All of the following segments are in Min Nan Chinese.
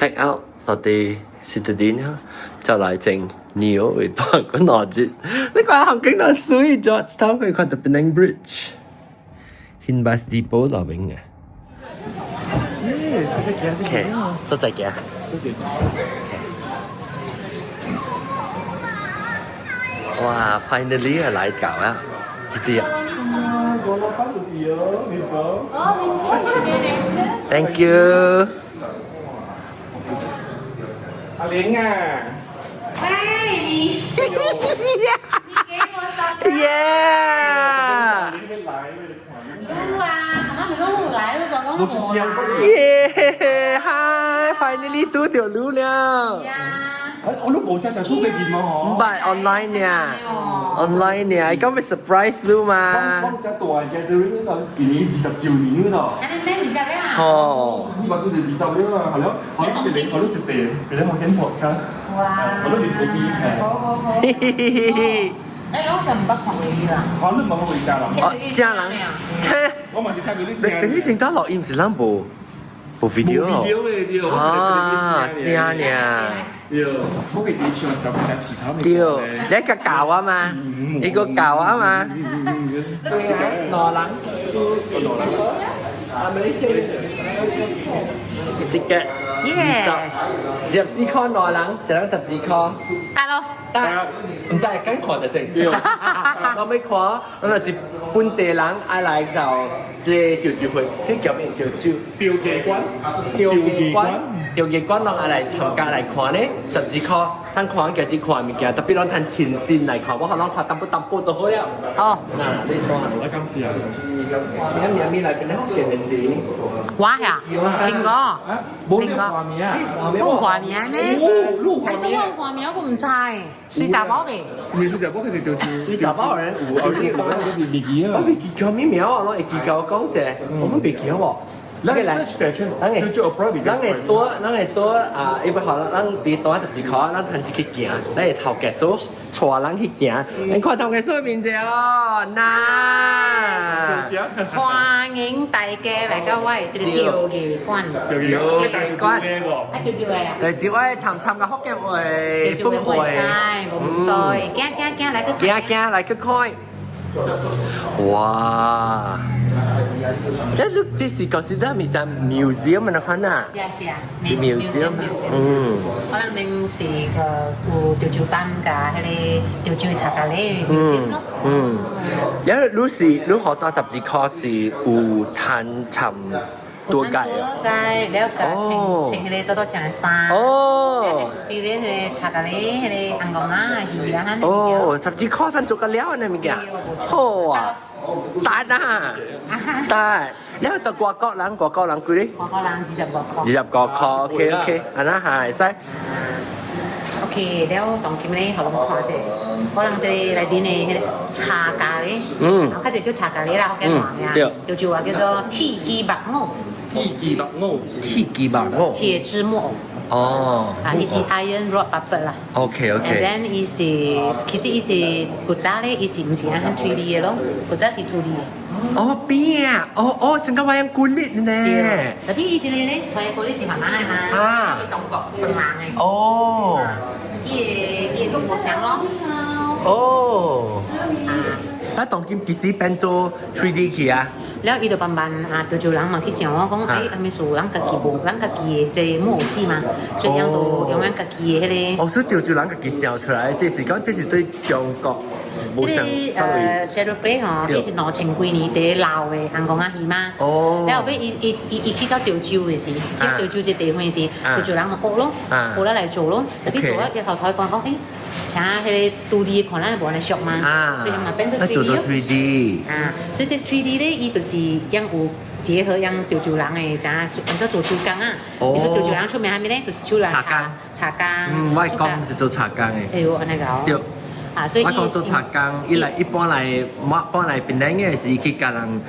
check out 到佇 Citadines 就來整 Neo 會斷個腦子。你看行景到水 George Town 可以看到 Penang Bridge。Hin Bus Depot 內邊嘅。耶，識識行識 OK，行。多謝嘅。多謝。哇，finally 啊來到啊，知啊。我老闆就對哦，Miss Bo。 Thank you。阿玲啊。喂，你你給我三 Yeah。你來路啊，媽咪講我來，你就講我去香港。耶！Hi，finally 拄著你了。呀。我都無只就拄過面嘛唔嗬。係 online 呢，online 呢，咁咪 surprise 你嘛。我只大 gathering 嗰度，今年20周年嗰度。啊，你咩20了啊？哦。你話這就20年啊，係咯，我一年我都一地，俾你學緊 podcast。哇！我都練過啲係。好好好。你攏是毋捌看過伊啦？我都冇回家啦。哦，正人，切。我嘛是聽過你聲。你你頂到錄音是咱無無 video。無 video 的對。啊，聲呢？對，我記得唱是頭食市場。對，你個教啊嘛，你個教啊嘛。對啊，兩人。啊，馬來西亞。ticket。 Yes。 24塊兩人，一人12塊。得咯。得，毋知會敢看就先。我欲看，我若是本地人愛來就這個潮州會，這叫咩潮州？潮藝館。潮藝館，潮藝館攏愛來參加來看咧，12塊，通看家己看物件，特別攏通親身來看，我予攏看淡薄淡薄就好了。好。嗱，你講我感謝啊。咩咩來邊咧福建的是？我呀，蘋果。啊，無你畫面啊？有畫面呢？有畫面。我畫面我毋知，水查某未？是水查某，佢是潮州。水查某人有，有啲有，嗰是未記啊。我未記叫咩名啊，攏會記甲我講者，我們未記好無？咱來，咱會咱會多，咱會多啊！伊不好，咱佇多12塊，咱趁一去行，咱會頭家嫂帶人去行。你看頭家嫂面者哦，嗱，歡迎大家來到我的這個潮藝館。潮藝館。啊，潮州話啊。潮州話參參加福建話，潮州話袂使，無對，行行行來去。行行來去看。哇！這這是 consider 咪是 museum 的款啊？是啊是啊是 museum。嗯。可能正是個有潮州班佮彼个潮州茶咖咧 museum 咯。嗯。因為你是你學到12塊是有彈尋多屆啊？多屆，了個穿穿彼个多多穿的衫。哦。 experience 彼个茶咖咧，彼個紅公仔魚啊。哦，12塊咱做個了呢物件。好啊。得啊，得。你去到外國人，外國人幾外國人25塊。25塊，OK OK，按呢係會使。 OK，了當今咧，予攏看者，可能這內面的彼個茶咖咧，較濟叫茶咖咧啦，福建話名，潮州話叫做鐵枝木偶。鐵枝木偶。鐵枝木偶。鐵枝木偶。哦。啊，伊是 iron rod puppet 啦。 OK。 And then 伊是其實伊是古早咧，伊是毋是按 3D 的咯？古早是 2D 的。哦，邊啊？哦哦，成個 wayang kulit 呢。特別伊這個咧，wayang kulit 是慢慢的嘛，啊，這是中國本人的。哦。伊的路無相咯。哦。啊，當今幾時變做 3D 去啊？了，伊就慢慢啊，潮州人嘛去想我講，欸，啥物事咱家己無，咱家己的這個木偶戲嘛，所以𪜶就用咱家己的彼個。哦，所以潮州人家己想出來，這是講這是對中國無這個shadow play 吼，伊是2000幾年佇老的紅公仔戲嘛。哦。了後尾伊伊伊伊去到潮州的時，去到潮州這地方的時，潮州人嘛學咯，學了來做咯。特別做了以後，頭講講，欸，像彼個 2D 看咱無按呢俗嘛，所以嘛變做 3D 咯。 3D。啊，所以這 3D 咧，伊就是樣有結合樣潮州人的啥，按怎做手工啊。哦。你說潮州人出名啥物咧？就是手來茶茶工。嗯，我講是做茶工的。哎呦，按呢個。對。啊，所以我講做茶工，伊來一般來，我般來檳城的是伊去共人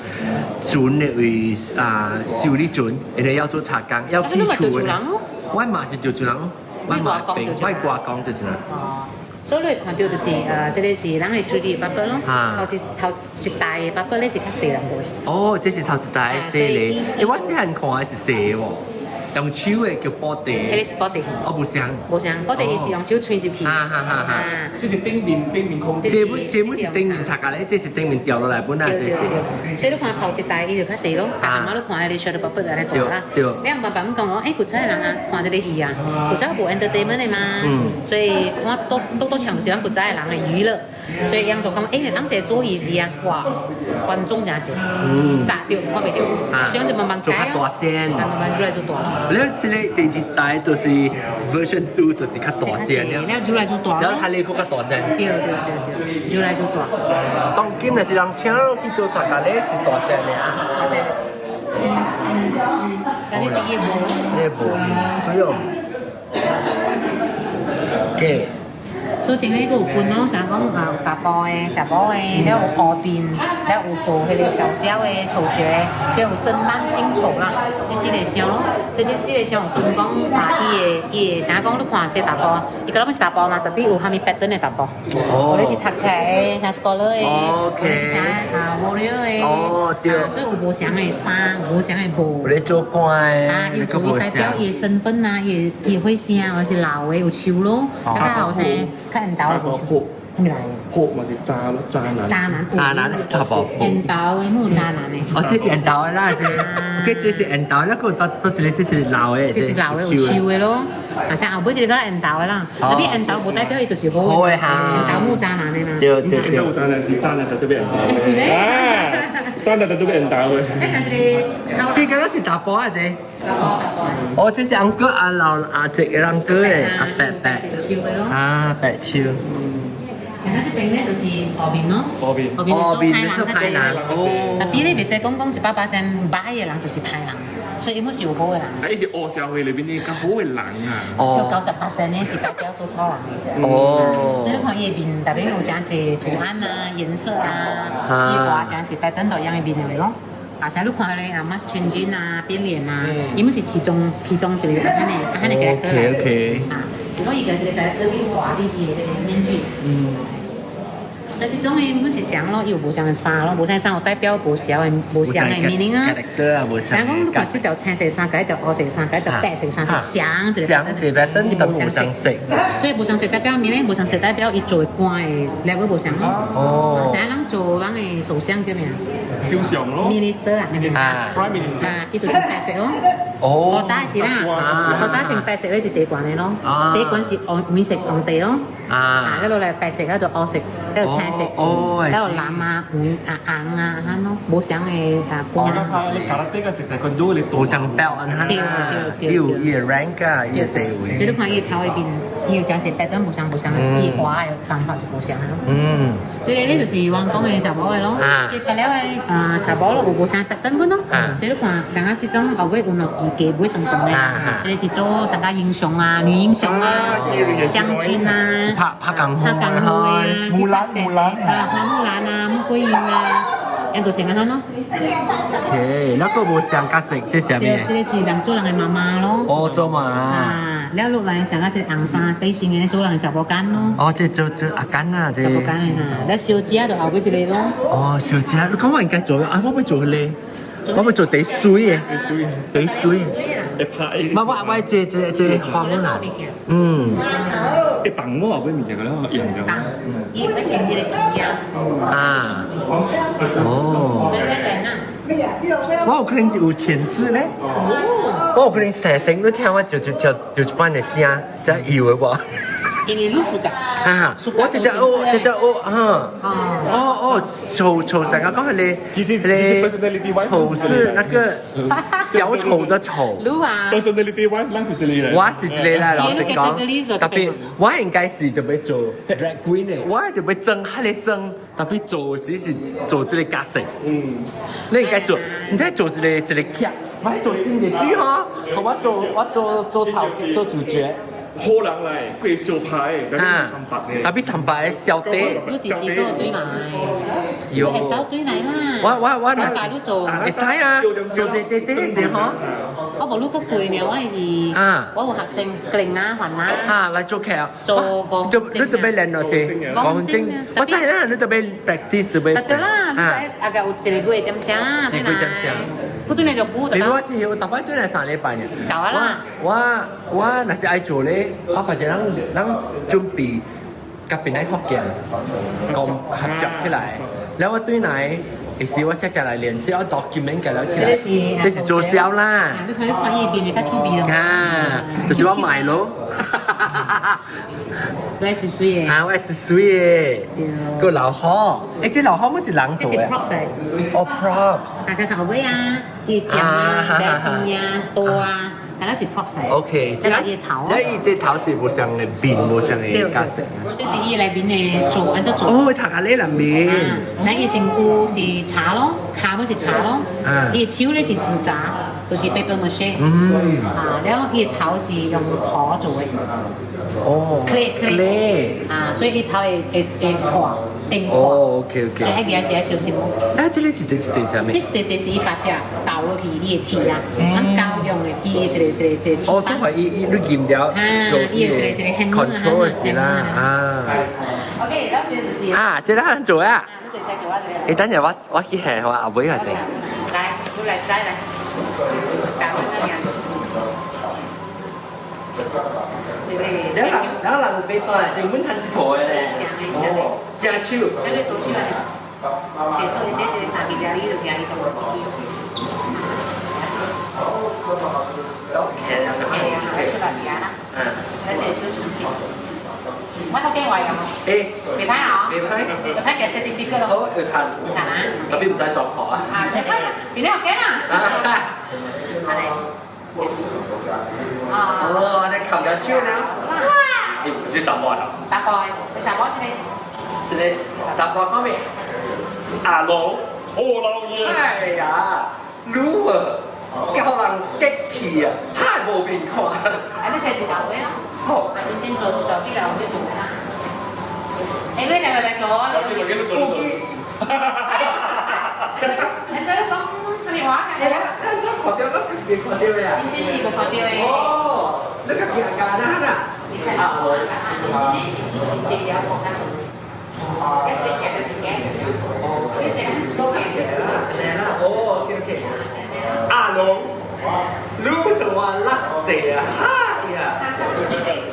船的位啊修理船，因為要做茶工，要起厝的。我嘛是潮州人，我嘛平，我外公潮州人。哦，所以你會看到就是，這個是咱的 3D puppet 咯，頭一代的 puppet 咧是較細人個。哦，這是頭一代細個，欸，我細漢看的是細喎。用手的叫布袋。彼个是布袋戲。哦，無相。無相，布袋戲是用手吹入去。哈哈哈哈。這是頂面頂面空。這本這本是頂面拆架咧，這是頂面掉落來本啊，這是。所以你看頭一代伊就較細咯，但後仔你看彼个 shadow puppet 按呢大啦。對。你慢慢講講，欸，古早的人啊，看這个戲啊，古早無 entertainment 的嘛，所以看都都都像是咱古早的人的娛樂，所以𪜶就感覺，欸，人這個做戲時啊，哇，觀眾誠濟，炸著看袂著，所以就慢慢改做較大聲，慢慢愈來愈大咯。你這个第二代就是 version 2，就是較大聲了，愈來愈大。了，他咧閣較大聲。對對對對，愈來愈大。當今若是人請去做雜工咧，是大聲的啊。大聲。但是伊無。伊無，所以哦。OK。所以咧，閣有分咯，像講啊，有查埔的、食某的，了有烏面，了有做彼个搞笑的、丑角，所以有生旦淨丑啦，這四個相咯。所以這四個相有分講啊，伊的伊的，啥講你看這查埔，伊個攏是查埔嘛，特別有啥物 pattern 的查埔。哦。有咧是讀冊的，像 scholar 的，有咧是啥啊 warrior 的。哦，對。所以有無相的衫，無相的帽。有咧做官的。啊，伊做伊代表伊的身份啊，伊伊會聲，或是老的有手咯，啊較後生。較緣投的，破，啥物來？破嘛是渣咯，渣男。渣男。渣男，查埔。緣投的，冇渣男的。哦，這是緣投的啦，這，OK，這是緣投，那個到到這個這是老的。這是老的有手的咯，啊，像後尾這個較緣投的啦，特別緣投無代表伊就是好的。好的哈。緣投冇渣男的嘛。對對對。緣投渣男是渣男就特別緣投。是咩？渣男就特別緣投的。欸，像這個。這個是查埔啊，這。哦，這是 uncle 阿老阿叔的 uncle 的，阿伯伯。啊，白手。像咱這邊咧，就是烏面咯，烏面，烏面是做歹人較濟。哦。特別你袂使講講100%歹的人就是歹人，所以伊們是有好的人。啊，伊是烏社會裏邊的較好的人啊。哦。有90%呢是代表做醜人的。哦。所以你看伊的面，內面有誠濟圖案啊、顏色啊，伊畫誠濟白燈都樣的面的咯。啊，像你看彼个啊，mask changing 啊，變臉啊，伊們是其中其中一個按呢按呢個 OK OK。啊，是講伊個這個在裏面畫你伊的彼个面具。嗯。那這種的阮是相咯，伊有無相的衫咯，無相的衫有代表無相的無相的 meaning 啊。像講你看這條青色衫，佮這條烏色衫，佮這條白色衫是相一個，是無相色。所以無相色代表咩呢？無相色代表伊做的官的 level 無相咯。哦。像咱做咱的首相叫咩？首相咯。 Minister 啊。 Prime Minister。啊，伊就是白色咯。哦。古早是啦，古早穿白色咧是第懸的咯，第懸是黃米色皇帝咯。啊，一落來白色，了就烏色，了就青色，了就藍啊、黃啊、紅啊，按咯，無相的啊光。無相 belt 啊，對對對。有伊的 rank 啊，伊的地位。所以你看伊頭的面，伊有誠濟白燈無相無相，伊畫的方法是無相的咯。嗯。這個咧就是我講的查某的咯，這個了的啊查某咯有無相白燈本咯。所以你看，像啊這種後尾有兩支雞尾長長的，彼個是做啥個英雄啊、女英雄啊、將軍啊。拍拍功夫拍功夫啊，木蘭木蘭啊，花木蘭啊，穆桂英啊，樣都成按呢咯。 OK，那個無相角色，這啥物？對，這個是人做人的媽媽咯。哦，做媽。啊，了落來上個這個紅衫底身的做人的查某囝咯。哦，這做做阿幹啊，這。查某囝的哈，了小姐就後尾一個咯。哦，小姐，你講我應該做啊？我欲做彼個，我欲做第媠的。第媠。第媠。會拍。我我我這這這黃啦。嗯。會動我後尾物件個了，用著。動，伊會穿彼個衣啊。啊。哦。我有可能有潛質咧。我有可能細聲，你聽我就就就就一般的聲，才有的無？因為你暑假。啊！我直接哦，直接哦，哈。哦哦，丑丑成個講彼個，彼個丑是那個小丑的丑。你啊？Personality wise，咱是這個咧。我是這個啦，老實講。特別我應該是就欲做 drag queen 的，我就欲裝彼个裝，特別做時是做這個角色。嗯。你應該做，你睇做一個一個劇，我做新嘅劇哈，我做我做做頭做主角。好人來，過燒牌，特別三百嘅。特別三百嘅小弟。你第四個對來，有會使對來啦。我我大都做。會使啊，做一啲啲啫嗬。我無你較貴呢，我是我有學生格啊、還啊。啊，來做劇啊！做個你特別練咯，這講真，我知啦，你特別 practice 特別。對啦，你知啊個有一個月點聲啦，一個月點聲。我對你就補。你我這我大擺對來3禮拜呢。夠啊啦！我若是愛做咧，我或者咱咱準備佮邊來福建講合作起來，然後我對來。其實我只只來練，只我 document 嘅了起來。這是做銷啦。你睇看伊邊就較趣味咯。啊，就是我賣咯。我是水的。啊，我是水的。個老好，欸，這老好乜是人做的？這是 props 嚟。哦，props。大家頭尾啊，伊劍啊、白邊啊、刀啊。但係是 props 嚟。 OK，這個伊頭。伊這頭是無相的面，無相的角色。這是伊內面的做，按怎做？哦，讀下你內面。啊，伊身軀是柴咯，跤本是柴咯。伊手咧是紙紮，就是 paper mache。啊，然後伊頭是用土做的。哦。 clay clay。啊，所以伊頭會破，頂破。哦，OK OK。所以彼個是愛小心。啊，這個一塊一塊啥物？這是塊是伊把隻倒落去伊的鐵啊，咱膠用的伊的一個一個一個。哦，所以伊伊你驗掉做伊的 control 是啦，啊。 OK，然後這就是。啊，這個人做啊。啊，你就使做啊這個。欸，等下我去下我後尾下整。來，你來來來。教我那樣。兩人兩人有爬單，就阮趁一坨的咧。哦，正手。咱你倒手來。對，所以這一個三支遮，你就行伊個無一支。 OK，出來底啦。嗯。咱這個手順啲。我福建話有冇？欸，袂歹哦。袂歹。有睇嘅 certificate 咯。好，有趁。趁啊。特別毋知裝破啊。啊，變你福建啊。安尼。哦，你冚咗手了。哇！你唔知答案啦？答案，你答案是呢？這個答案講咩？阿龍，何老爺。哎呀，女兒教人激氣啊，太無面看。啊，你寫一頭尾咯。好。啊，真正做是頭幾頭尾做啦。欸，你來來來做，我給你做，做。哈哈哈哈哈！你這講啥物話？欸，咱怎看到，咱未看到呀？真正是無看到的。哦，你較驚簡單啦。啊，是是是這條國家做的。一隻夾就是夾，一隻做夾。哦，OK OK。阿龍，你做我落地啊！哈呀，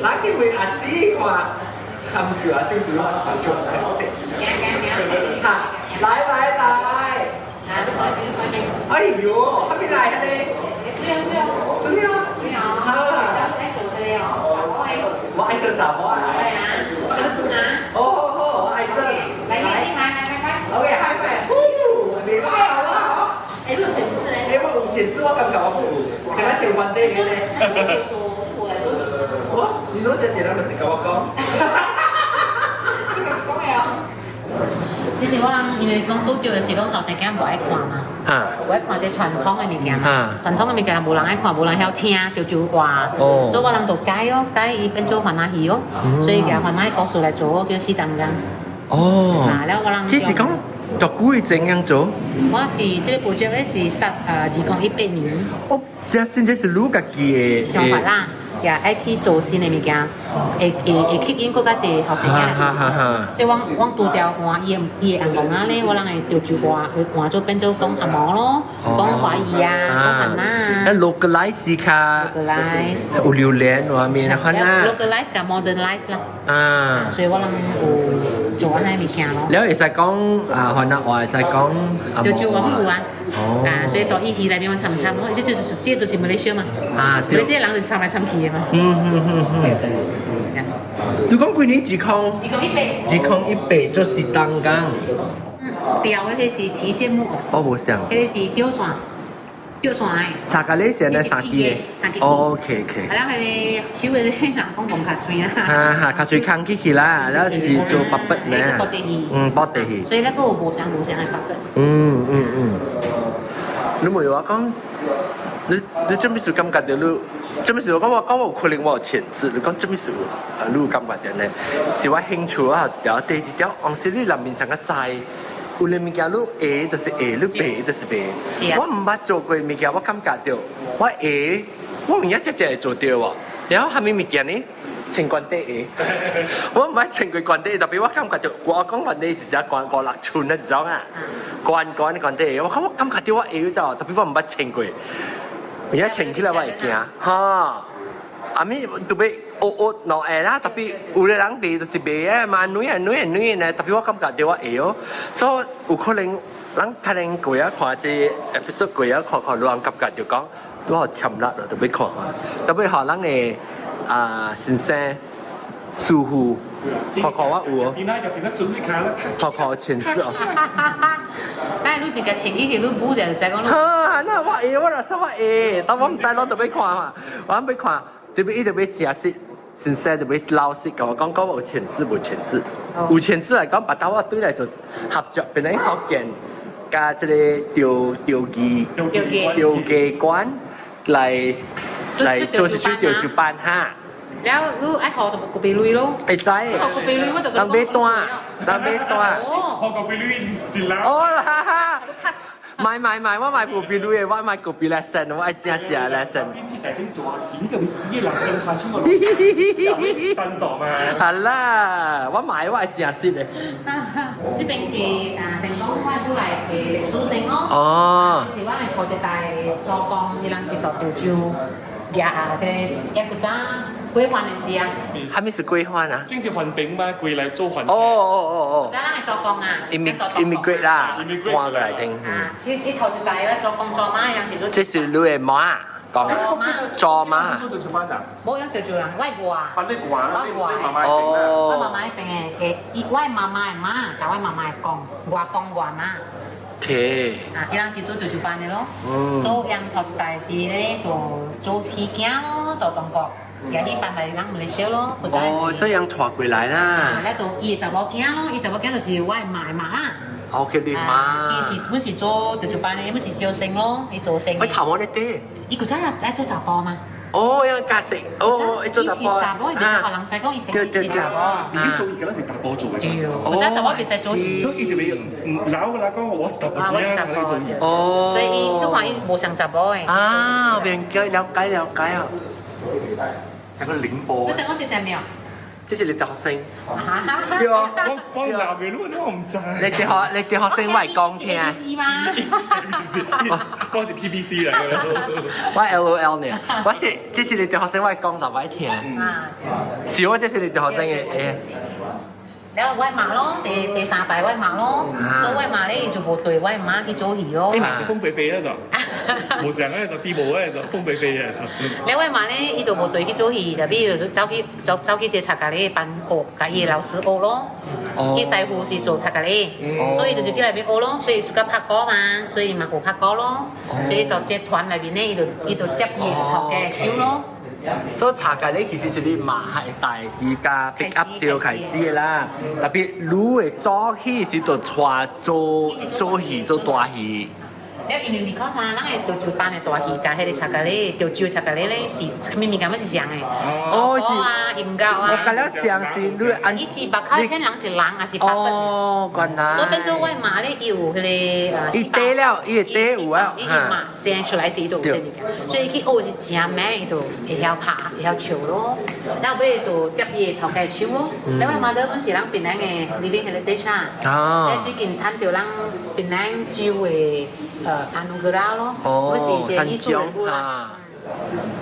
哪去問阿姊看？含住啊，就是我做來。哈，來來來。哎呦，還沒來呢。是啊是啊。是啊。是啊。哈。愛做這個哦，我愛做查某啊。對啊，做啊。好好好，我愛做。來，你進來，來，快快。 OK，嗨快，呼，袂歹好啦。欸，你有層次咧？欸，我有層次，我感覺我有，敢若像原地的咧。我，你攏這一人就是共我講。講的啊。其實我人因為講拄著就是講後生囝無愛看嘛，無愛看這傳統的物件嘛，傳統的物件無人愛看，無人曉聽，潮州話，所以我人就改哦，改伊變做番仔戲哦，所以用番仔故事來做，叫四重工。哦，啊，了我人這是講多久以前樣做？我是這個 project 咧是 start 2018年。哦，這現在是你家己的想法啦。也愛去做新的物件，會吸引閣較濟後生囝來。所以我我拄著換伊的紅毛仔咧，我人會潮州話會換做變做講紅毛咯，講華語啊，講番仔啊。啊，localize 較 localize 有榴蓮畫面番仔。 localize 佮 modernize 啦。啊。所以我人有做按呢物件咯。了會使講啊，番仔話會使講潮州話有啊。哦。啊，所以到伊戲內面我參參，這就是這就是馬來西亞嘛。啊，馬來西亞人就是參來參去的嘛。你講幾年二空？2018。2018做四重工。吊的彼是提線木偶。我無想。彼個是吊線，吊線的。查個你是按呢三支的。三支。 OK OK。啊，了彼個手的人講無較喙啦。哈哈，較喙空起去啦，了是做 puppet 呢。嗯，布袋戲。所以那個有無相無相的 puppet。你問我講，你你做咩事感覺到你這物事我講我講我有可能我有潛質，你講這物事啊，你有感覺著呢？是我興趣啊，一條，第二條，往時你人面上較知，有的物件你會就是會，你袂就是袂。是啊。我毋捌做過物件，我感覺著我會，我有影才才會做著喎。然後蝦米物件呢？穿懸底鞋，我毋捌穿過懸底鞋，特別我感覺著我講懸底是只懸五六寸那種啊，懸懸懸底鞋，我講我感覺著我會走，特別我毋捌穿過，而家穿起來我會驚，哈。阿咪特別學學兩下啦，特別有的人袂就是袂啊嘛，女啊女啊女呢，特別我感覺著我會哦，所以有可能咱可能過啊看這 episode 過啊看看，有人感覺就講我有潛力咯，特別看看，特別予咱的啊先生師傅看看我有哦，見啦，入邊得順啲卡啦，看看潛質哦。但係你別個前幾期你補就就講你。哈，那我會，我就說我會，但我毋知攏特別看嘛，我欲看，特別伊特別誠實，先生特別老實，共我講講我有潛質無潛質，有潛質來講，別兜我對來做合作，變成福建佮這個潮潮藝潮藝館來來做一出潮州班哈。了你愛學就國別類咯。會使。學國別類我就人買單，人買單。學國別類是啦。哦，哈哈。買買買，我買無比類的，我買個比 lesson，我愛正正 lesson。邊啲大啲做下件咁死嘅人更下先個，有贊助嘛？係啦，我買我愛正式的。這邊是啊，成功我出來的歷史性咯。哦。就是我的頭一代祖公，伊人是到潮州，舉啊，這個一個早歸還的時啊。啥物是歸還啊？正是還餅嘛，過來做還。哦哦哦哦。早咱的祖公啊。 Immigrate 啦，搬過來先。啊，這伊頭一代我祖公祖媽，伊人是做。這是你的媽講。祖媽。做潮州班啊？無用潮州人，我外。啊，你外，你你媽媽哦。我媽媽彼邊的，伊我媽媽的媽，佮我媽媽的公，外公外媽。對。啊，伊人是做潮州班的咯。所以𪜶頭一代是咧，就做戲囝咯，到中國。也去搬來咱馬來西亞咯，哦，所以𪜶帶過來啦。啊，了就伊的查某囝咯，伊查某囝就是我的媽的媽。 OK，你媽。伊是本是做潮州班的，伊本是小生咯，伊做生。我頭毛咧啲。伊古早也愛做查埔嘛。哦，要加食，哦，伊做查埔。伊是查某，伊袂使予人知講伊是查某。你做而家是查埔做嘅。對，古早查某袂使做戲。所以伊就袂老啦講我是查埔囝，做戲。哦。所以伊都看伊無像查某的。啊，明解了解了解啊。成個領播。你知講這啥物？這是你大學生。對啊。我我鬧嘅，我唔知。你大學你大學生我會講聽。 ABC 嗎？我是 PBC 嚟嘅。我 LOL 呢？我是這是你大學生我會講就我聽。是我這是你大學生嘅。了我媽咯，第第三代我媽咯，所以我媽咧伊就無對我媽去做戲咯。你媽是風肥肥咧就，無上咧就啲無咧就風肥肥嘅。了我媽咧，伊就無對去做戲，特別就走去走走去這插咖喱班學，共伊的老師學咯。伊師傅是做插咖喱，所以就是去內面學咯。所以喜歡拍鼓嘛，所以嘛學拍鼓咯。所以就這團內面咧，伊就伊就接伊頭家手咯。所以茶咖喱其實是你媽係大時間 pick up 掉開始的啦，特別你會早起是就帶做做戲做大戲。了，因為你講啥，咱的潮州班的大戲，佮彼個插咖喱，潮州插咖喱咧是啥物物件攏是像的。哦，是啊，音樂啊。我感覺像是你按。伊是目口顯人是人，還是拍哦，原來。所以變做我媽咧，伊有彼個伊底了，伊的底有啊。伊嘛生出來時就有這物件，所以伊去學是誠明，伊就會曉拍，會曉唱咯。了後尾就接伊的頭家手咯。了我媽咧本是咱檳榔的 Living Heritage 啊。最近趁著咱檳榔州的。安努格拉咯，我是一個藝術人物啦。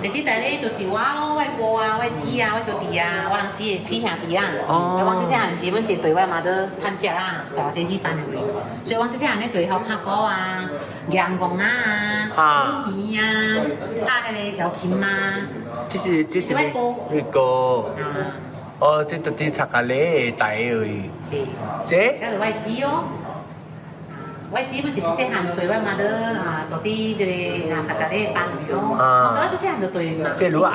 第四代咧就是我咯，我哥啊，我姊啊，我小弟啊，我人四個四兄弟啊。哦。我細細漢時，本是對我媽都趁食啊，大這戲班的位。所以我細細漢咧對曉拍鼓啊、陽光啊、古魚啊、拍彼個搖琴啊。這是這是我哥。你哥。哦，這都佇插咖喱的台位。是。這？這是我姊哦。我姊本是細細漢對我媽都啊，到底這個啊，參加咧班咯。我覺得細細漢就對嘛。這女啊？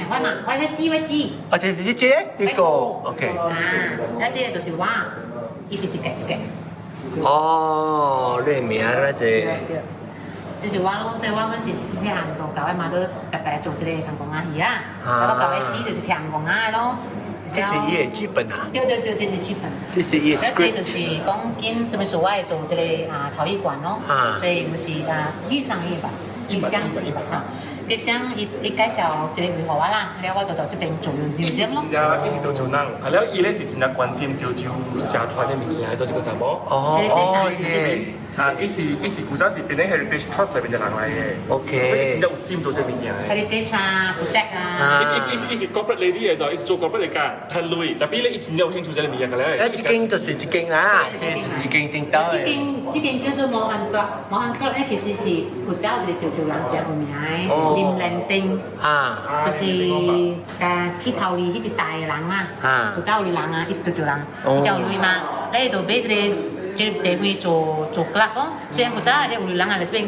我媽，我我姊，我姊。啊，這是這這呢個，OK。啊，啊，這個就是我，伊是一個一個。哦，你的名啦這。這是我咯，所以我嗰時細細漢就共我媽都白白做這個紅公仔戲啊，我教伊煮就是紅公仔的咯。這是伊的劇本啊？對對對，這是劇本。這是伊的 script。這就是講緊這麼所謂做這個啊潮藝館咯，所以毋是啊玉商業吧？玉香啊。吉祥伊伊介紹一個位予我啦，了我就到這邊做music 咯。真正伊是潮州人，啊了伊咧是真正關心潮州社團的物件，做這個查某。哦哦，耶。啊，伊是伊是古早是檳城 Heritage Trust 內面的人來的。 伊真正有心做這個物件的。 Heritage 啊，protect 啊。伊伊是伊是 corporate lady 的，就伊是做 corporate 的㗎，趁鐳，但係咧伊真正有興趣這個物件個咧。誒，這間就是這間啦，這是這間頂頭的。這間這間叫做摩漢閣，摩漢閣咧其實是古早一個潮州人真有名的林連定，就是鐵頭里彼一代的人啦，古早有的人啊，伊是潮州人，伊才有鐳嘛，咧伊就買這個這個地方做做 club 咯，雖然古早咧有人啊來這邊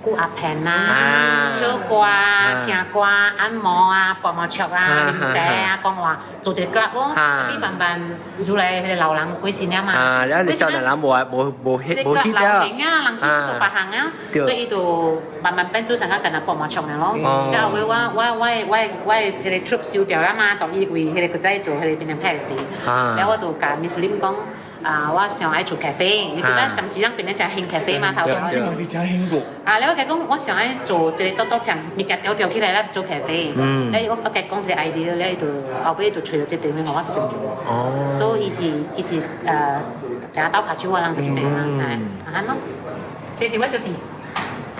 顧阿片啊、唱歌啊、聽歌、按摩啊、搏麻雀啊、啉茶啊、講話，做一個 club 咯。你慢慢入來彼個老人過身了嘛。啊，了你少年人無無無翕無翕了。流行啊，人去做別項啊，所以伊就慢慢變做成個干焦搏麻雀爾咯。了後尾我我我我我的這個 troupe 收掉了嘛，到伊為彼個閣再做彼個變成拍戲。了我就共 Miss Lim 講。啊！我想愛做咖啡，因為古早暫時咱變咧誠興咖啡嘛，頭前。對，真興過。啊，了我共伊講，我想愛做一個獨獨像物件調調起來咧做咖啡。嗯。了我我共伊講一個 idea，了伊就後尾就揣著這個地方，予我做做。哦。所以伊是伊是誠鬥跤手的人就是變啦，哎，按呢咯。這是我小弟。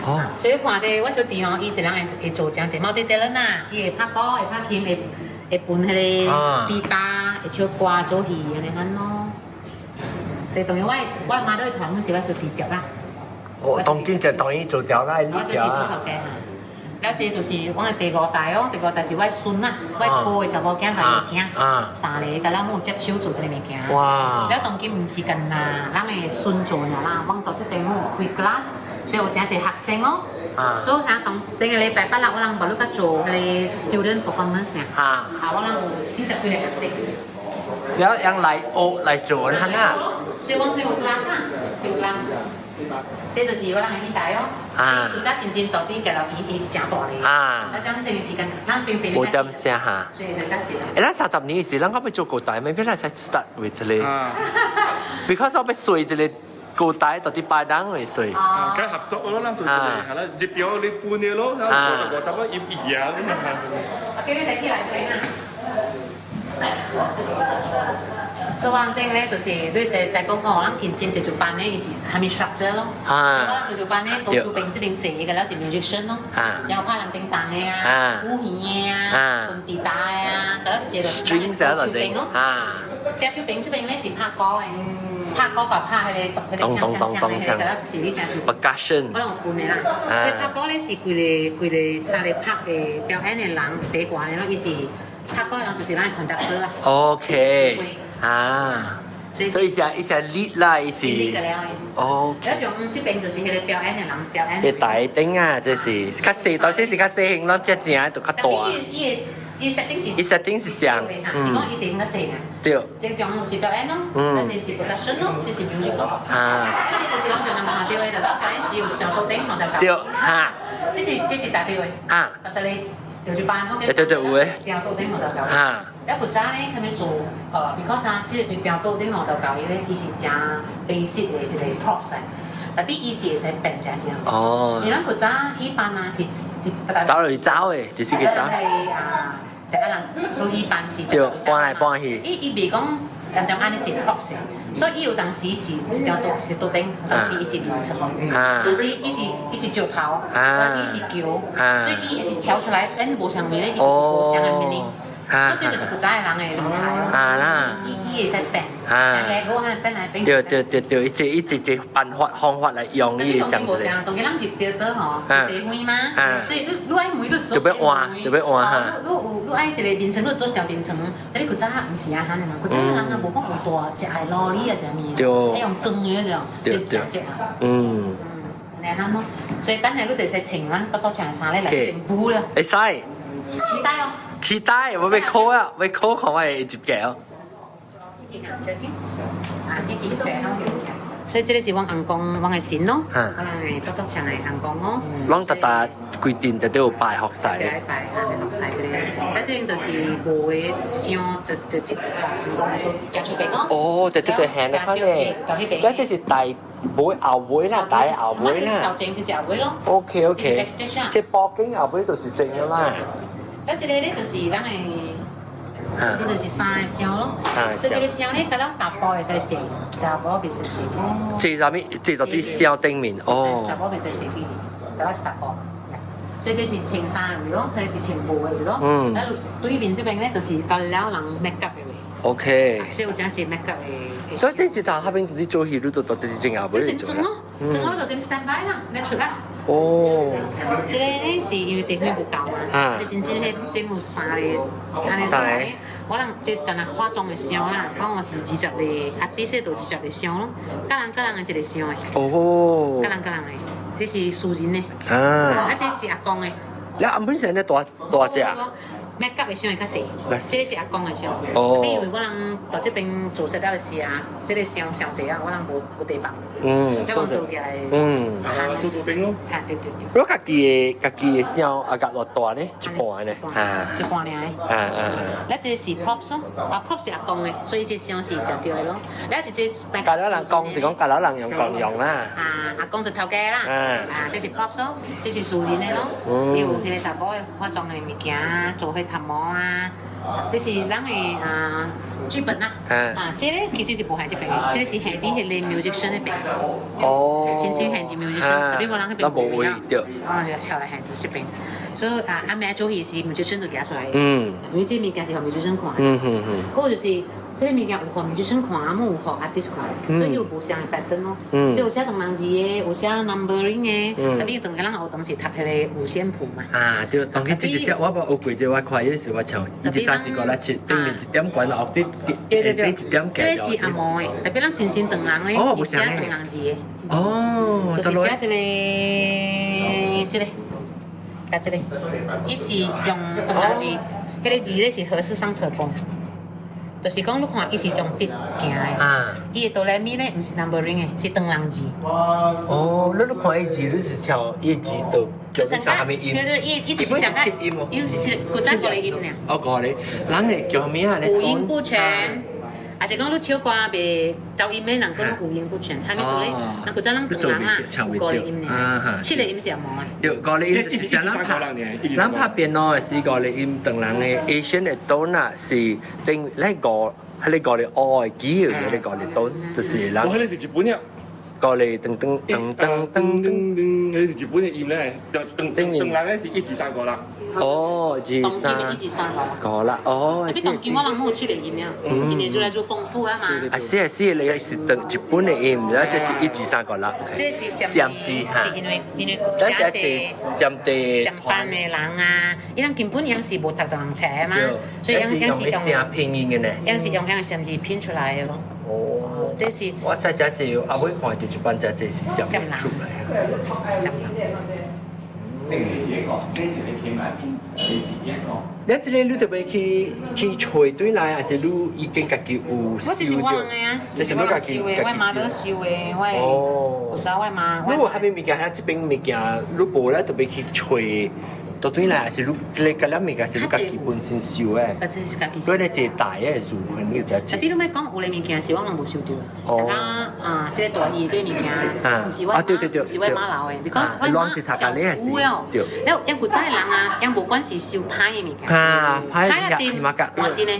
哦。所以看這個我小弟吼，伊一人會會做誠濟multi talent 啦，伊會拍鼓，會拍琴，會會彈彼個吉他，會唱歌，做戲按呢款咯。所以當然我我媽都團是我小弟接啦。哦，當今就當然做掉啦，你我小弟做頭家。了這就是我的第五代哦，第五代是我孫啦，我哥的查某囝佮伊囝，三个佮咱有接手做這個物件。哇！了當今毋是干焦咱的孫做爾啦，阮到這邊有開 class，所以有誠濟學生哦。所以聽當頂個禮拜八六，我人無咧做彼個 student performance 爾。啊，我人有40幾個學生。了用來學來做哈啊。所以阮這有 class 啊，有 class。這就是我人的戲台哦。啊。古早真真到底閣樓其實是誠大个。啊。啊，這這個時間，咱正無點聲哈。所以會較實。欸，咱30年時，咱講欲做高台，maybe 咱使 start with 咧。Because 我欲稅一个高台，到底擺人會稅。啊，梗合作咯，咱做一個，係啦，入掉你半年咯，50、50咯，一一樣。我叫你先起來先啊。所以我這咧就是你說在講哦，咱近前潮州班咧，伊是啥物 structure 咯？啊！所以我咱潮州班咧，多數邊這邊坐的了是 musician 咯，然後拍人叮當的啊，鼓弦的啊，彈吉他的啊，佮了是這個 string 手邊咯。這手邊這邊咧是拍鼓的，拍鼓佮拍彼個彼個鏘鏘鏘的，彼個佮了是一個正手。 percussion。我攏有分的啦，所以拍鼓咧是規个規个三個拍的表演的人，第懸的咯，伊是拍鼓的人就是咱的 conductor 啦。 OK。啊，所以是伊是 lead 啦，伊是。 lead 個了。哦。了中這邊就是彼個表演的人表演。這大頂啊，這是較細，當這是較細型，咱這正就較大。伊伊伊 setting 是。伊 setting 是像，是講伊頂較細啊。對。這種是表演咯，啊這是 percussion 咯，這是 music 咯。啊。這就是攏常常看著的，就表演時有一條桌頂，兩條對，哈。這是這是大對的。啊。大對。潮州班，對對對，有的。一條桌頂兩條橋。哈。了古早咧，他們說，because 啊，這個一條桌頂兩條橋，伊咧伊是誠 basic 的一個 props 來，但伊是會使變誠正。哦。因為咱古早戲班啊是，走來走的，就是個走。啊，成個人做戲班是。對，搬來搬去。伊伊袂講單單按呢一個 props，所以伊有當時是一條桌一桌頂，有當時伊是眠床，有時伊是伊是石頭，有時伊是橋，所以伊是喬出來變無相位咧，伊就是無相的 meaning。所以這就是古早的人的厲害哦。啊啦。伊伊會使變，像來個按變來變去。對對對對，伊這伊這這辦法方法來用伊會想出來。當今咱入著倒吼，地方嘛，所以你你愛每你就欲換，就欲換哈。你有你愛一個眠床，你做一條眠床。但你古早毋是按呢的嘛，古早的人啊無講有大一愛爐裡啊啥物，愛用光的彼種，就是誠濟啊。嗯，按呢咯。所以等下你就使穿咱多多穿衫咧來這邊補了。會使。期待哦。期待，我欲 call 啊，欲 call 看我會入鏡。啊，這是這。所以這个是阮翁公，阮的神咯，阮的獨獨唱的翁公咯。攏逐逐規定就都有拜服侍。對，拜啊，服侍這个，啊，這邊就是無的箱，就就這啊，翁公都食出邊咯。哦，就這個行的款咧，這這是大尾後尾啦，大後尾啦。頭前就是後尾咯。 OK OK，這布景後尾就是正的啦。啊，這个咧就是咱的。這就是三个箱咯，所以這个箱咧，佮咱查埔會使坐，查某袂使坐。坐啥物？坐到佇箱頂面哦。查某袂使坐去，佮咱是查埔。所以這是穿衫的位咯，彼是穿布的位咯。嗯。啊，對面這邊咧，就是佮了人 make up 的位。 OK。所以有真濟 make up 的。所以這一頭那邊就是做戲，你都到底是正後尾做。裝咯，裝好就整 stand by 啦，來出啦。哦，這个咧是因為地方無夠嘛，這真正彼整有三个，按呢我人這敢若化妝的箱啦，我嘛是20個，啊，底下就20個箱咯，各人各人的一個箱的。哦，各人各人的，這是私人的。啊，這是阿公的。你阿本身咧大大隻啊？ make up 的箱會較細，這个是阿公的箱。哦。因為我人到這邊做設了的時啊，這个箱上濟啊，我人無無地放。再講倒起來。啊，做桌頂咯。啊，對對對。我家己的家己的箱啊，較偌大呢？一半呢？啊。一半爾的。啊啊啊！咱這个是 props 咯，啊 props 是阿公的，所以這箱是定對的咯。咱是這。教了人講是講教了人用共用啦。啊，阿公就頭家啦。啊，這是 props 咯，這是私人的咯。有彼个查某的化妝的物件，做彼頭毛啊，這是咱的啊劇本啦。啊，這个其實是無佇這邊的，這个是佇佇彼个 musician 彼邊。哦。真正佇 musician，特別我人彼邊無位對。我就跳來佇這邊，所以啊，暗暝做戲時，musician 就寄出來。因為這物件是予 musician 看。閣就是。這个物件有予 musician 看，啊，嘛有予 artist 看，所以有無相的 pattern 咯。所以有寫唐人字的，有寫 numbering 的，特別當咱學堂是讀彼个五線譜嘛。啊，對，當佢這是我無學過這，我看伊時我唱一二三四五六七，頂面一點懸落底，對對對，一點這个是阿毛的，特別咱真正唐人咧是寫唐人字的。哦，就是寫這个，這个，佮這个，伊是用唐人字，彼个字咧是何氏雙扯弓。就是講，你看，伊是用直行的，伊的哆來咪咧，毋是 numbering 的，是唐人字。哦，你你看伊字，你是抄伊字就叫做抄啥物音？對對，伊伊就是上個，伊是古早五个音爾。哦，五个，人會叫啥物啊？五音不全，還是講你唱歌袂走音的人講五音不全，啥物事咧？人古早攏唐人啦，五個音爾，七個音是阿毛的。對，五個音就是咱拍，咱拍電腦的是五個音，唐人的 Asian 的 tone 啊，是頂咧五，彼个五個 O 的記號，彼个五個 tone 就是咱。我彼个是日本的。五個噔噔噔噔噔噔噔，彼个是日本的音咧，唐唐唐人咧是一二三五六。哦，二三，一二三五六，哦。特別當今我人冇七個音啊，因為越來越豐富啊嘛。啊，是啊是，你是當日本的音，然後這是一二三五六。這是閃字，是因為因為這這閃地上班的人啊，伊人根本樣是無讀唐人冊嘛，所以樣樣是用拼音的呢，樣是用樣閃字拼出來的咯。哦，這是我在遮濟，阿尾看到一般遮濟是閃出來。閃。你自己講，這一個起碼邊，你自己講。你這个你特別去去揣對來，還是你已經家己有我這是我人的啊，這是我家己收的，我媽都收的，我有走我媽。你有啥物物件？遐這邊物件，你無咧特別去揣。到對來，還是你這个嗰粒物件是你家己本身收的？啊，這是家己收。所以咧，一個大的樹群，你就特別你莫講，有的物件是我攏無收著，像講啊，這个大戲這个物件，毋是我媽，毋是我媽留的，because 我媽上有了。了，因古早的人啊，因無管是收歹的物件，歹啊，掂，嘛是呢。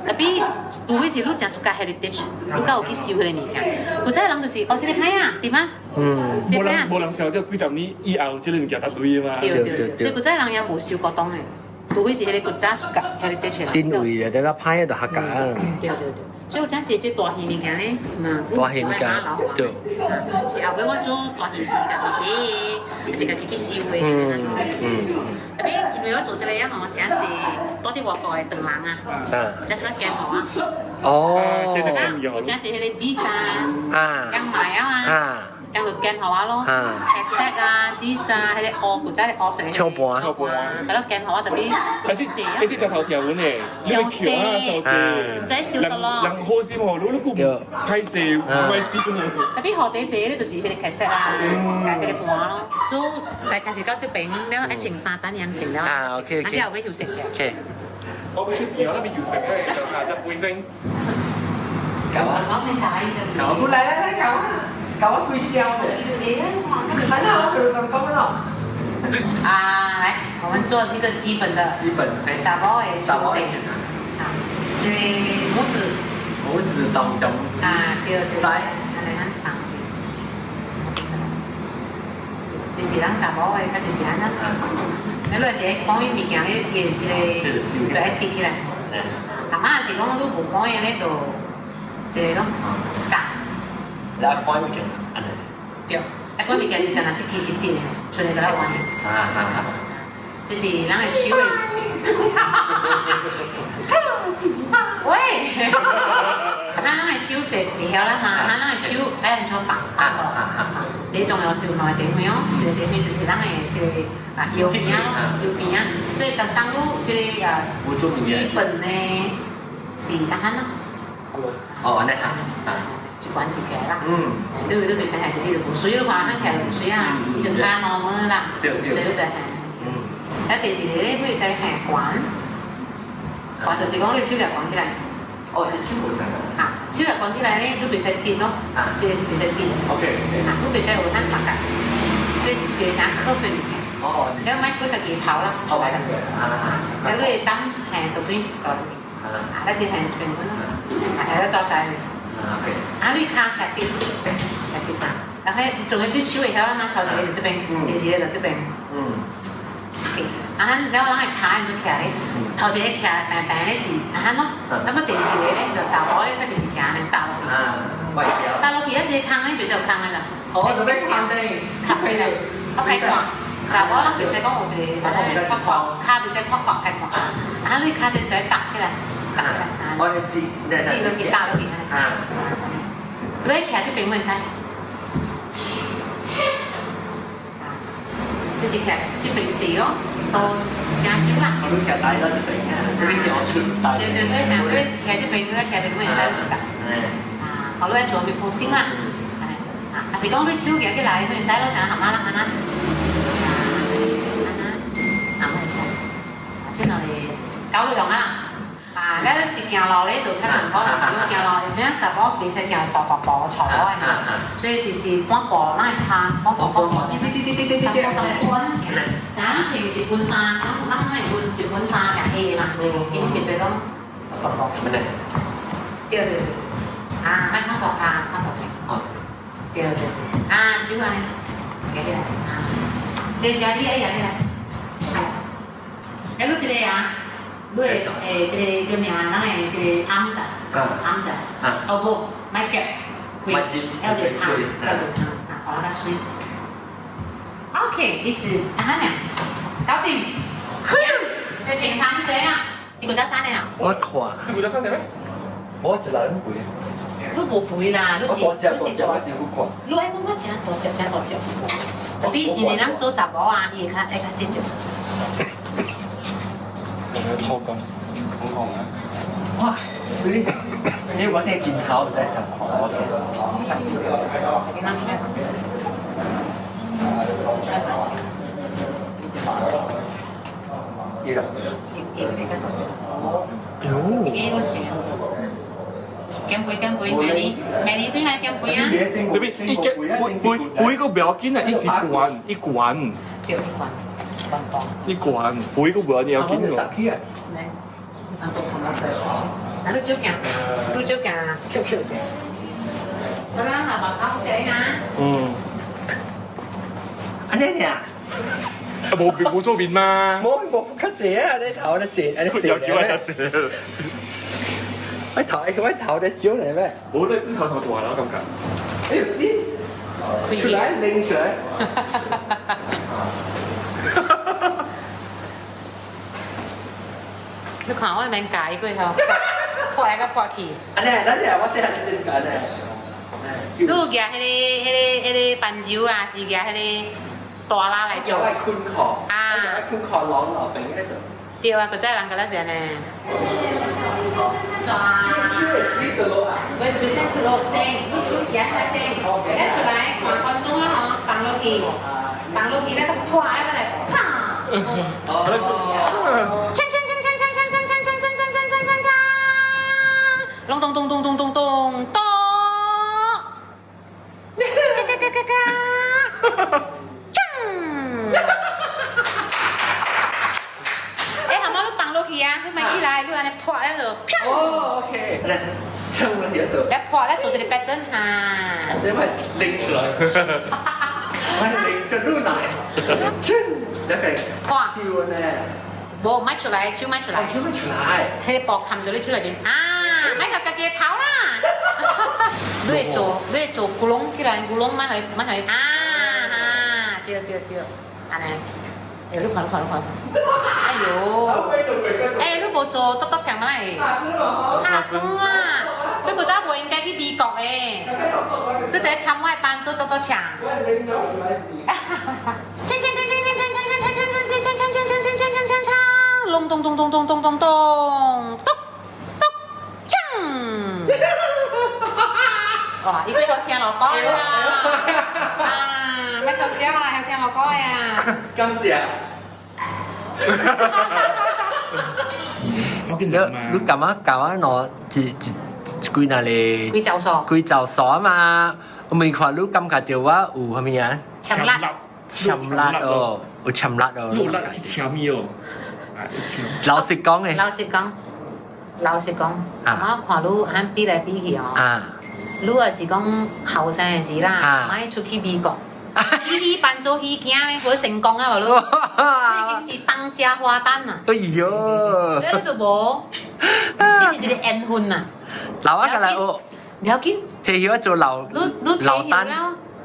特別除非是你誠 suka heritage，你才有去收彼个物件。古早的人就是，哦，這个歹啊，對嗎？無人無人收著幾十年以後，這个物件才對嘛。對對對，所以古早人也無收古董的，除非是彼个古早 suka heritage。定位啊，這個歹的就客家啊。對對對，所以有陣時這大戲物件咧，嘛，大戲物件，對，是後尾我做大戲是家己買的，還是家己去收的。特別因為我做這个啊吼，誠濟住佇外國的唐人啊，誠出來見我啊。哦。有誠濟彼个 visa 啊，樣買啊。咁就揀好啊咯，cassette 啊、disc 啊，彼個學古早咧學成。唱盤。唱盤。咁咯揀好啊，特別。啊，這欸這只頭條阮的，你要扣啊，小姐。唔使笑得咯。人好心哦，你你顧唔歹勢，唔歹勢。特別學第一個就是彼個 cassette 啊，加彼個盤咯。所以大概是到這邊了，愛穿衫等樣穿了。啊，OK OK。啊，了後尾休息嘅。 OK。我俾出邊，我那邊休息咧，就下隻背聲。搞啊！搞啊！來來來，搞啊！搞啊！鬼叫的。還好，我剛剛講了。啊，來，我們做一個基本的。基本。查某的手勢。啊，這個拇指。拇指動動。啊，對對。來，來，咱放。這是咱查某的，較就是按怎。你若是講伊物件咧，伊這個就愛疊起來。阿媽是講你無講伊咧，就這個咯，炸。來講物件，按呢。對，啊講物件是干焦這支是疊的，出來就來玩的。啊啊啊！這是咱的手的。喂！咱咱的手勢會曉啦嘛？咱咱的手愛按怎放放落？第一重要是有兩個地方哦，一個地方就是咱的這個啊腰邊啊，腰邊啊。所以當當你這個啊基本的是按怎咯？哦，按呢哈，一關一起來啦。嗯。你你袂使下一啲就無水，你看咱起來無水啊，伊就較normal 啦。對對。所以你就下。嗯。啊，第二個咧，袂使下懸，懸就是講你手舉懸起來。哦，這手無使。啊，手舉懸起來咧，你袂使跌咯。啊。這個是袂使跌。 OK。啊，你袂使有通殺㗎，所以是一個啥可分物件。哦。你莫規家己頭啦，出來啦。啊啊。啊，你會當下倒邊倒邊。啊，你這下這邊咯。啊，下了到在。啊，你跤徛直，徛直。然後仲有這手會曉啦嘛？頭一個佇這邊，第二個佇這邊。嗯。啊，了人的跤按怎徛咧？頭一個徛平平咧是按怎咯？啊，閣第二個咧就查某咧，閣就是徛按呢搭落去。啊，搭落去啊，這個空咧袂使有空的啦。哦，就欲空的。卡起來，我歹看。查某人袂使講有一個較闊，跤袂使較闊歹看。啊，你跤這個搭起來，搭起來。我咧指，指落去搭落去按呢。啊。你徛這邊會使。這是徛這邊是咯，都誠少啦。我你徛大到這邊啊，你徛出大。對對，你徛你徛這邊，你徛這邊會使出㗎。啊，好，你做面鋪先啦。啊，還是講你手舉起來，會使攞成含仔啦，按呢。按呢，按呢，會使。這兩個搞落用啊。啊，咱是行路咧，就較難可能你行路，而且查某袂使行大大步錯路的嘛，所以是是半步，咱的跤半步半步，滴滴滴滴滴滴滴，咱穿一身衫，咱咱會分一身衫誠黑的嘛，因為袂使講大步。咩咧？對對對，啊，莫看大跤，看大隻。哦。對對對，啊，手按呢，舉起來，啊，這只你愛舉起來，來，你這個啊。你的欸，這個叫咩啊？咱的這個暗殺，暗殺，哦不，莫夾，開，要一個空，要一個空，啊，看了較媠。OK，伊是按呢，搞定。這穿衫水啊？你古早衫的啊？我看。你古早衫的咩？我一人肥。你無肥啦，你是你是大，你愛講我誠大隻，誠大隻是無。特別因為咱做查某啊，伊會較會較細隻。偷工，好講啊！哇，水！你我這鏡頭在上看，我見。伊啦。哎呦！減肥減肥，明年明年對來減肥啊！特別伊減肥肥個不要緊啊，伊是懸伊懸。對，伊懸。伊懸，肥個不要緊哦。啊，你少行，你少行，扣扣者。得啦，下巴頭仔啊。嗯。按呢爾？啊，無無做面嗎？無無較濟啊！你頭咧濟，按呢有叫我就濟。我頭我頭咧少嚟咩？無你你頭上大啦，我感覺。哎呦，出來拎出來。你看我免教伊過後，破來甲破去。按呢，咱這我細漢時陣是按呢。你有舉彼個伴奏啊，是舉彼個大拉來做。我困殼啊！我困殼攞落邊咧做。對啊，古早人敢若是按呢。喂，別先出落正，你行出來正，一出來看觀眾啊吼，放落去，放落去咧，佢破咧，佢來啪！鏘鏘鏘鏘鏘鏘鏘鏘鏘鏘鏘鏘鏘鏘，隆咚咚咚咚咚咚咚，嘎嘎嘎嘎嘎，鏘！欸，後媽你放落去啊，你莫起來，你按呢破咧就啪！哦，OK，來，衝落去度。來破咧做一個 pattern 哈。這塊拎出來，我拎出來，衝，那個破。跳呢？無，莫出來，手莫出來。手莫出來。彼個布冚住你手內面啊，莫共家己的頭啦。你會做咕隆起來，咕隆莫予莫予啊啊，對對對，按呢。欸，你看你看你看，哎喲，欸，你無做篤篤牆嘛來？嚇死啦！你古早無應該去美國的，你佇參我的班做篤篤牆。鏘鏘鏘鏘鏘鏘鏘鏘鏘鏘鏘鏘鏘鏘鏘鏘，隆咚咚咚咚咚咚咚，咚咚鏘！哇，伊個好聽老歌啊！啊，莫笑笑啊，好聽老歌呀！感謝。你感覺感覺喏，一一幾若個？幾招數？幾招數啊嘛！我未看你感覺著我有啥物啊？潛力。潛力哦，有潛力哦。有力去潛伊哦。老實講咧。老實講，老實講，我看你按比來比去哦。啊。你若是講後生的時啦，莫出去美國。起起扮做戲囝咧，無成功啊無你，你已經是當家花旦啦。哎喲！你都無，這是一個緣分啊。老啊，過來學。不要緊。退休做老老旦。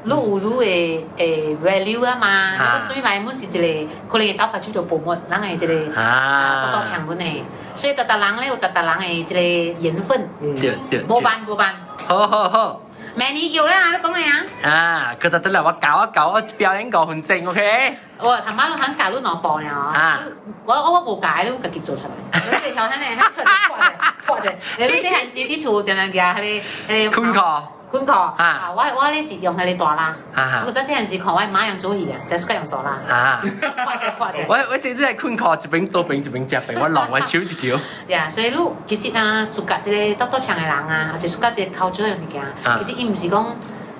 你有你的value 啊嘛，你對來阮是一個可能會鬥較手就泡沫，人的一個啊，獨獨搶阮的，所以逐逐人咧有逐逐人的一個緣分。對對。無辦無辦。好好好。明年有啦，你講的啊？啊，佢就得嚟我教一教，我表演5分鐘，OK？我頭媽你肯教你兩步呢？啊！我無教，你家己做出來。你頭先咧，看者，你細漢時佇厝定定舉彼個彼個。困課。困課。啊！我咧是用彼個大啦。我早細漢時看我媽用做戲啊，就是用大啦。啊！看者看者。我這只係困課，一邊倒邊一邊食邊，我弄我手一球。呀，所以你其實啊，暑假這個獨獨唱的人啊，還是暑假這個口水的物件，其實伊毋是講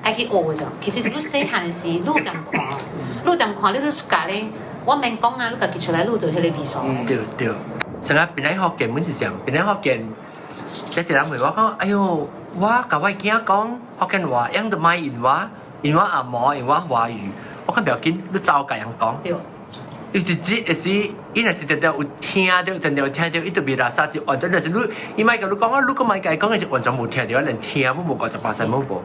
愛去學的啫，其實是你細漢時，你有踮看，你有踮看，你暑假咧，我免講啊，你家己出來，你就彼個味素。對對，上下本來福建本是啥？本來福建，這一人問我講，哎喲，我共我囝講福建話，𪜶都莫應我，因我紅毛，因我華語，我講不要緊，你走共𪜶講。對。伊一日會使，伊若是定定有聽著，定定有聽著，伊就袂垃圾是完全就是你，伊莫共你講啊，你閣莫共伊講，伊就完全無聽著，連聽都無50%都無，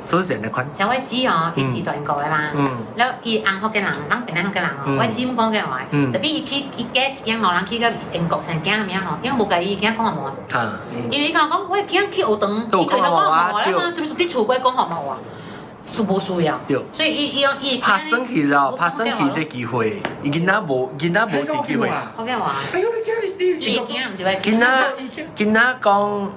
所以是按呢款。像我姊哦，伊是大英國的嘛，了伊紅福建人，咱檳城福建人哦，我姊毋講福建話，特別伊去伊嫁養老人去到英國生囝物吼，因無共伊囝講紅毛，因為伊講講我囝去學堂，伊就會曉講紅毛啦嘛，就是佇厝過講紅毛話。需無需要？對，所以伊伊伊拍算去了，拍算去這機會，伊囡仔無囡仔無這機會。福建話。哎喲，你囝你伊囝毋是愛。囡仔囡仔講，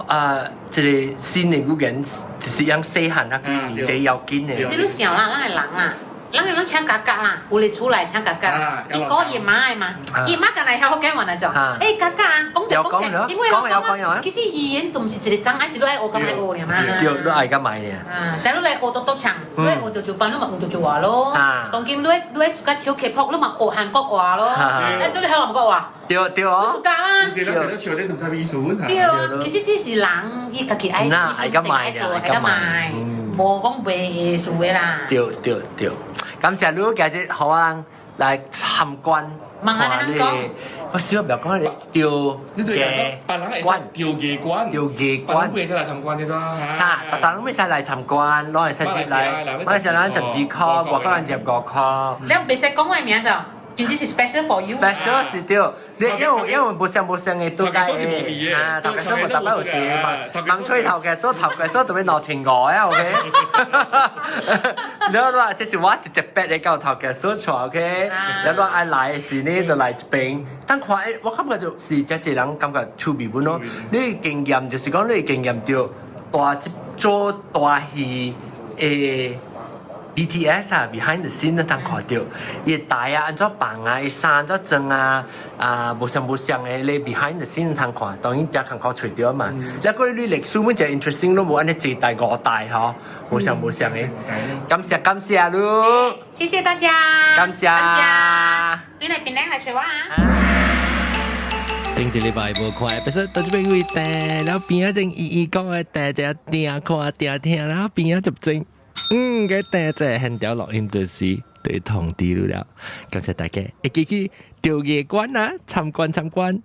啊，這個新的語言就是用細漢啊，第要緊的。其實你想啦，咱的人啦。咱人請家家啦，有咧厝內請家家，伊講伊媽的嘛，伊媽敢會曉福建話來做？欸，家家啊，講者講者，因為我講啊，其實語言都毋是一個障礙，是你愛學佮愛學爾嘛。對，你愛佮買爾。啊，啥你來學獨獨唱，你愛學潮州班，你嘛學潮州話咯。當今你愛你愛喜歡唱 K-pop，你嘛學韓國話咯。啊，做你曉韓國話？對對哦。你喜歡啊？對啊，其實這是人伊家己愛，愛佮買，愛佮買，無講袂會輸的啦。對對對。感謝你今日予我人來參觀，看你。我小不要講你釣雞館，釣雞館，釣雞館，別人袂使來參觀的咋？啊，逐逐攏袂使來參觀，攏會使入來，我會使咱10幾箍，外國人15箍。你袂使講我的名字。真正是 special for you。 special 是對，你因為無相無相的都頭家嫂是無佇的。啊，頭家嫂無特別有佇嘛，盲吹頭家嫂，頭家嫂特別2500啊，OK。然後話這是我特別的到頭家嫂帶，OK。然後愛來的時呢，就來這邊。但看我感覺就是這濟人感覺趣味本咯。你經驗就是講你經驗到大一做大戲的 BTS 啊，behind the scene 都通看到，伊台啊按怎放啊，伊衫按怎裝啊，啊無相無相的，你 behind the scene 通看，當然誠艱苦揣著嘛。你個你歷史本就 interesting 咯，無按呢一代五代吼，無相無相的。感謝感謝你，謝謝大家，感謝。感謝，你來檳榔來揣我啊。頂一禮拜無看，episode 到這邊為定，然後邊仔正伊伊講的第一定看定聽，然後邊仔就正。嗯，個第一隻現條錄音就是對通知了，感謝大家，會記去釣魚館啊，參觀參觀。